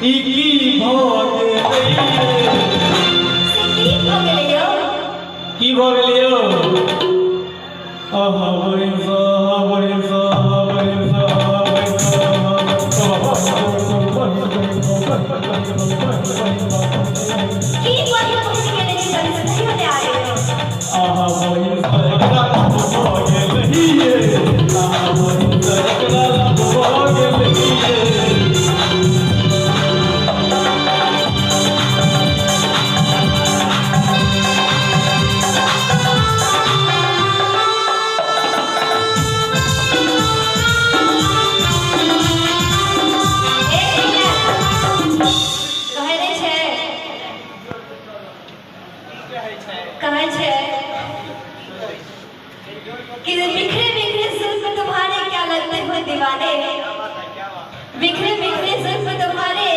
ई की भऽ गेलै? से की भऽ गेलै यौ? की भऽ गेलै यौ? अहाँ बहिन सँ, अहाँ बहिन सँ, अहाँ बहिन सँ, अहाँ बहिन सँ, अहाँ की बहिन बहिन केने छी, कनी सुनैयो नहि आबैए। अहाँ बहिन सँ एकरा लाभ भऽ गेलहिये। अहाँ बहिन सँ एकरा लाभ भऽ गेलहिये। एक मिनट, कहै नहि छै, कहै छै कि बिखरे बिखरे जुल्फ तुम्हारे क्या लगते हो दीवाने, बिखरे बिखरे जुल्फ तुम्हारे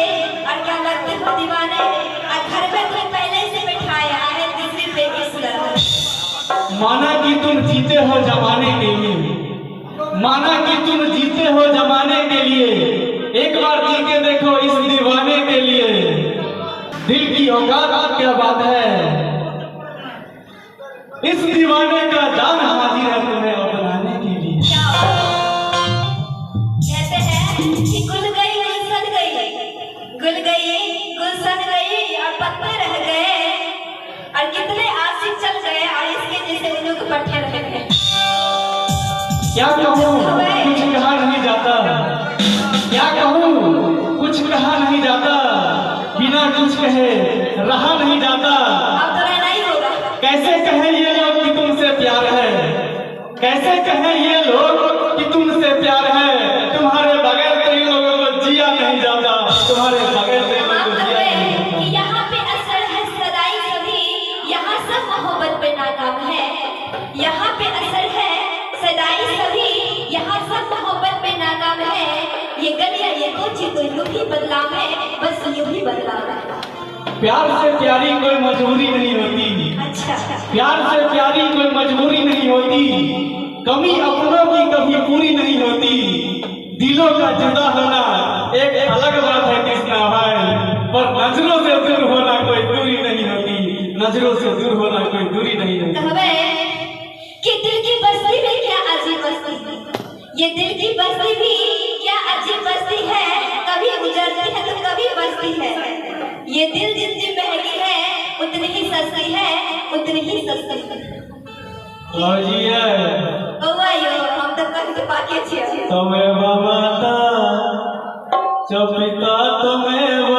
और क्या लगते हो दीवाने, और घर में कोई पहले से बैठाया है तीसरी पे इस लड़का। माना कि तुम जीते हो जमाने के लिए, माना कि तुम जीते हो जमाने के लिए, एक बार जी के देखो इस दीवाने के लिए। दिल की औकात क्या बात है, इस दीवाने का जान हाजिर है तुम्हें अपनाने के लिए। क्या कहते हैं कि गुल गई गुलशन गई, गुल गई गुलशन गई और पत्ते रह गए, और कितने आशिक चल गए और इसके जैसे उन लोग पट्टे रह गए। क्या कहूँ, कुछ कहा नहीं जाता। क्या कहूँ, कुछ कहा नहीं जाता। बिना कुछ कहे रहा नहीं जाता। अब तो रहना ही होगा। कैसे कहें ये लोग कि तुमसे प्यार है, कैसे कहें ये लोग कि तुमसे प्यार है। तुम्हारे बगैर तो इन लोगों को जिया नहीं जाता। तुम्हारे बगैर तो इन हम लोगों को जिया कहते नहीं हैं जाता। कि यहाँ पे असर है सदाई सभी, यहाँ सब मोहब्बत पे नाकाम है। यहाँ पे असर है सदाई सभी, यहाँ सब मोहब्बत पे नाकाम है। ये गलियां ये कोची तो यूं ही बदनाम है, बस यूं ही बदनाम है। प्यार से प्यारी कोई मजबूरी नहीं होती। अच्छा। प्यार से प्यारी कोई मजबूरी नहीं होती। कमी अपनों की कभी पूरी नहीं होती। दिलों का जुदा होना एक अलग बात है कृष्णा भाई, पर नजरों से दूर होना कोई दूरी नहीं होती। नजरों से दूर होना कोई दूरी नहीं होती। कहवे कि दिल की बस्ती में क्या अजीब बस्ती, ये दिल की बस्ती भी क्या अजीब बस्ती है, कभी उजड़ती है तो कभी बसती है। ये दिल जितनी महंगी है उतनी ही सस्ती है, उतनी ही सस्ती है। भौजी है। बौआ यो, हम तऽ कहि के पाके छियै। त्वमेव माता च पिता त्वमेव,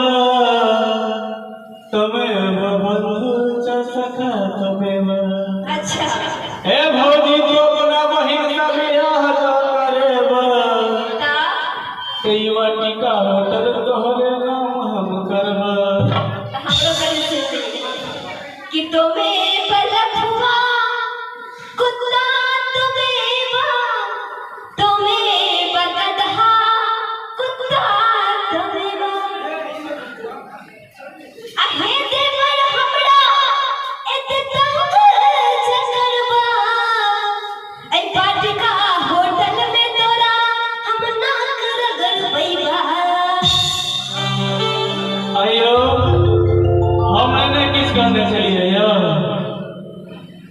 त्वमेव बन्धु च सखा त्वमेव। अच्छा। हे भौजी, तू अपना बहिन सँ बियाह ज करेब तऽ ते ई वाटिका होटल तोहरे नाम हम करब। तऽ हमरो कनि सुन कि तुम्हें लफुआ कुत्ता तुम्हें, तुम्हें गदहा कुत्ता तुम्हें, अहे देवर हमरा एते तंग जे करबा, ऐ वाटिका होटल में तोरा हम नाक रगड़बैबा। अयो, हम नहि किछु कहने छलियै यौ।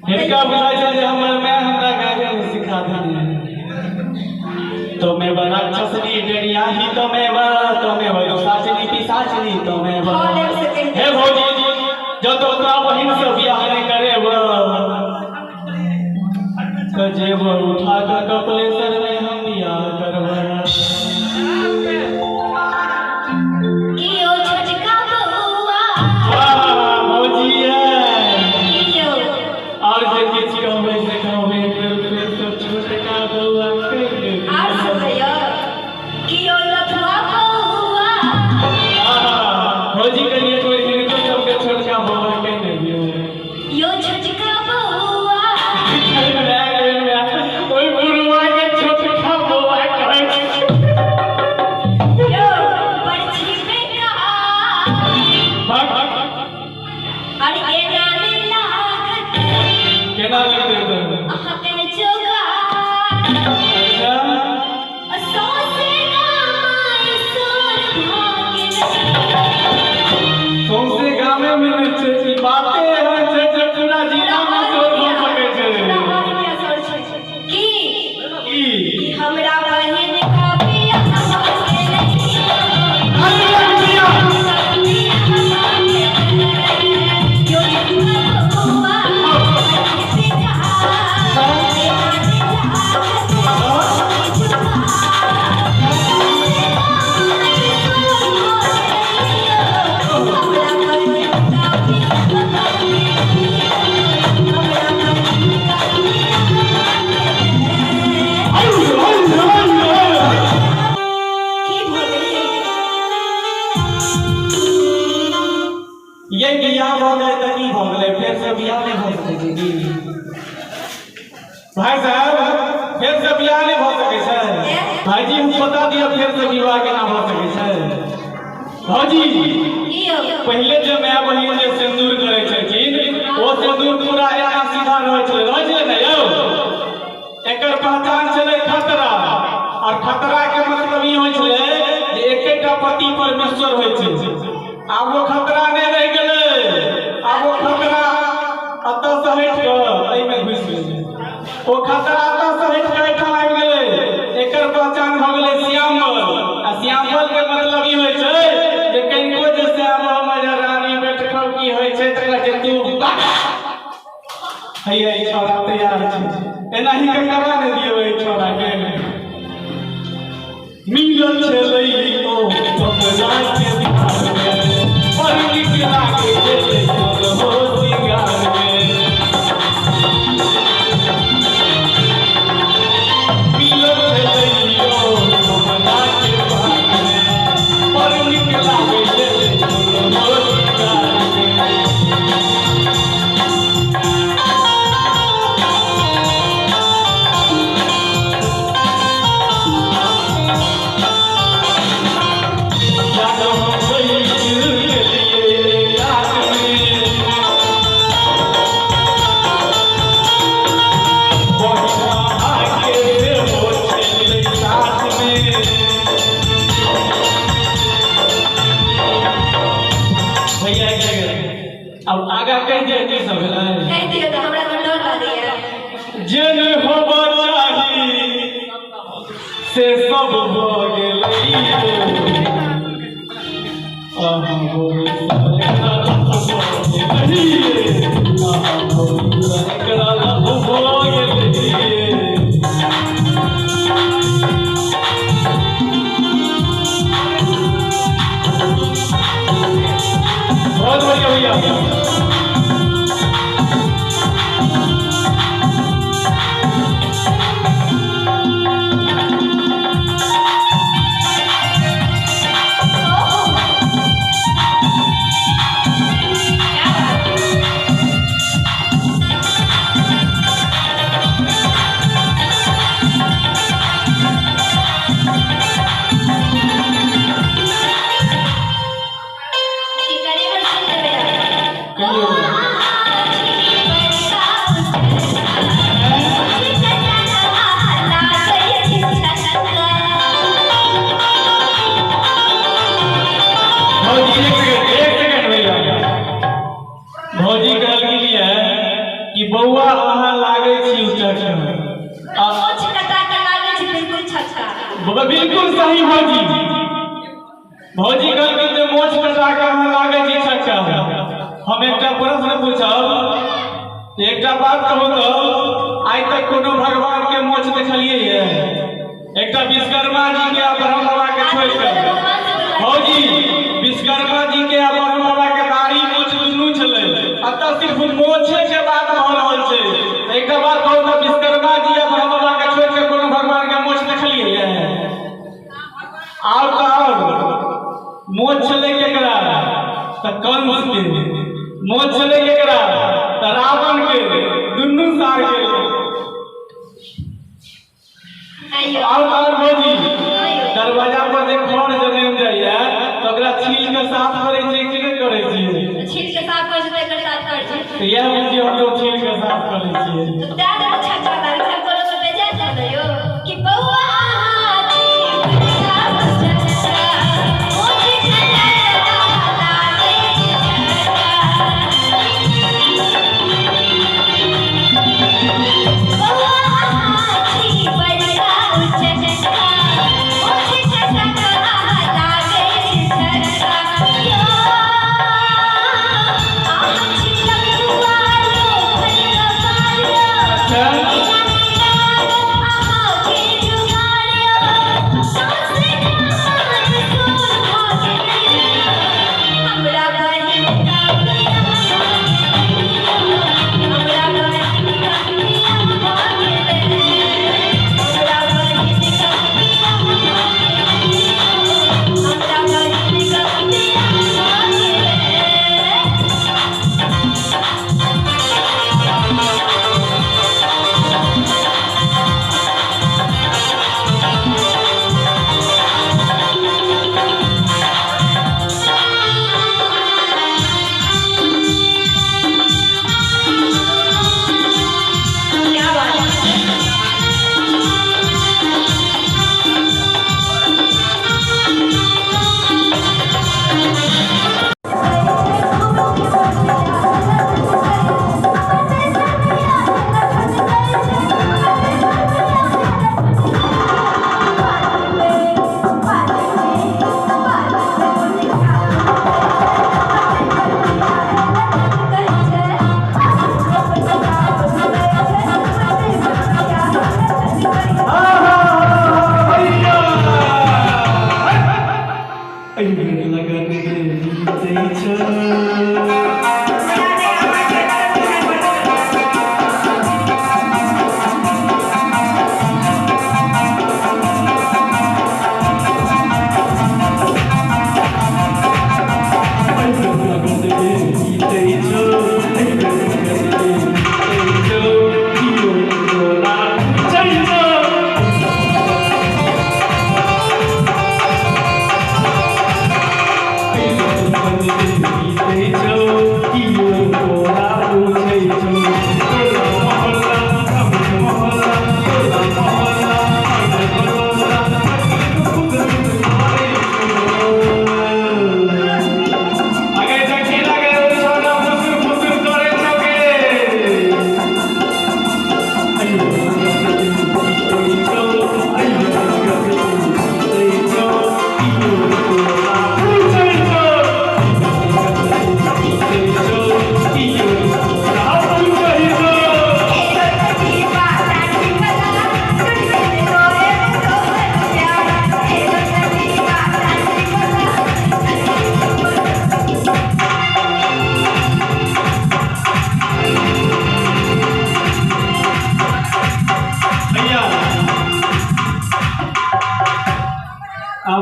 हिनका बुझाइ छै जे हमर माय हमरा गायन सिखा देने। त्वमेव राक्षसनी डरियाही त्वमेव, त्वमेव दोषाचिनी पिशाचिनी त्वमेव। हॉल से कहि। हे भौजी, जब तो अपना बहिन से बियाह नहीं करेब तो जेवर उठा कर कपलेश्वर में हम बियाह करब। कि ओ छोटका बउआ। वाह भौजी है। कि यौ। और जे किछु कहबै से कहबै, फेर फेर तो छोटका बौआ कहि देबै। आर सुनैयो कि ओ लफुआ बउआ। आहा, भौजी के लिए कोई हिनको सबके छोटका बौआ कहि देबियौ। यो छोटका बउआ। ओहि बुढ़वा के छोटका बियाह भऽ गेलै तऽ की भऽ गेलै, फेर से बियाह नहि भऽ सकै छै की? भाई साहब, फेर से बियाह नहि भऽ सकै छै? भाईजी, हम बता दिअ फेर से विवाह केना भऽ सकै छै। भौजी, की यौ? पहिले जे माय बहिन जे सिन्दूर करै छलखिन, ओ सिन्दूर पूरा एना सीधा रहै छलै, रहै छलै ने यौ? एकर पहचान छलै खतरा, और खतरा के मतलब ई होइ छलै जे एकेटा पति परमेश्वर होइ छै। आब ओ खतरा नहि रहि गेलै, आब ओ खतरा एतऽ से हटि कऽ एहिमे घुसि गेलै। ओ खतरा एतऽ से हटि कऽ एहिठाम आबि गेलै। एकर पहचान भऽ गेलै श्यामल, आ श्यामल के मतलब ई होइ छै जे कनिको जे श्याम हमर रानी बैठकौ की होइ छै तऽ कहै छै तू हैया ई छौड़ा तैयार छै, एनाही के करा नहि दियौ एहि छौड़ा के। मिलल छलै ओ कमला के धार में, बड़ नीक लागै छलै हो सिंगार में। मिलल छलै ओ कमला के धार में, बड़ नीक लागै छलै हो सिंगार में। जानो हम बैठ गेलियै कात में, बहिना आके हो छलै साथ में। भैया, एक सेकंड, अब आगा कहि दिअ की सब भेलै। कहि दियौ तऽ हमरा तऽ डर लागैया। जे नहि होबऽ चाही से सब भऽ गेलै। अहाँ बोलू एकरा लव भऽ गेलै, अहाँ बोलू एकरा लव भऽ गेलै। बहुत बढ़िया भैया। ओहो, क्या बात है। की करी बड़ सुन लेबै आब। कहियौ। बौआ छी बड़का उचक्का, लागै छै छक्का। भौजी, एक सेकंड, एक सेकंड भैया। भौजी कहलखिन ये कि बौआ अहाँ लागै छी उचक्का आ मोछ कटा के लागै छै बिल्कुल छक्का। बौआ, बिल्कुल सही भौजी। भौजी कहलखिन जे मोछ कटा के अहाँ लागै छी छक्का। हम एकटा प्रश्न पूछब, एकटा बात कहू तऽ आइ तक कोनो भगवान के मोछ देखलियै ये? एकटा विश्वकर्मा जी के आ ब्रह्म बाबा के छोड़ि कऽ। भौजी, विश्वकर्मा जी के आ ब्रह्म बाबा के दाढ़ी मोछ दुनू छलै। एतऽ सिर्फ मोछे के बात भऽ रहल छै। एकटा बात कहू तऽ विश्वकर्मा जी आ ब्रह्म बाबा के छोड़ि कऽ कोनो भगवान के मोछ देखलियै ये? आओर तऽ आओर मोछ छलै केकरा? तऽ कंस के मोछ छलै। केकरा? तऽ रावण के। दुनू सार गेलै। आइयो। आओर तऽ आओर भौजी, आइयो। दरवाजा पर जे खर जनमि जाइया तऽ ओकरा छील के साफ करै छियै कि नहि करै छियै? छील के साफ करै छै तऽ एकर साफ करै छै। तऽ इएह बुझियौ, हमलोग छील के साफ करै छियै। तऽ तैं तऽ छक्का लागै छै। कोनो कोनो बेजाय चल यौ कि बौआ अहाँ छी बड़का उचक्का, मोछ कटा के लागै छै छक्का। बौआ अहाँ छी बड़का उचक्का, मोछ कटा के लागै छै छक्का। यौ अहाँ छी लखुआ यौ, भरि कपार यौ। अच्छा।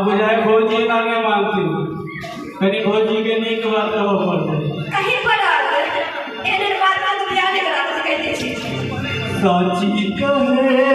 बुझाय भौजी एना नहि मानथिन, कनि भौजीके नीक बात कहऽ पड़तै। कहीं पड़त एहन एहन बात का तो ध्यान नहीं कराते, कहते छी। सची कहे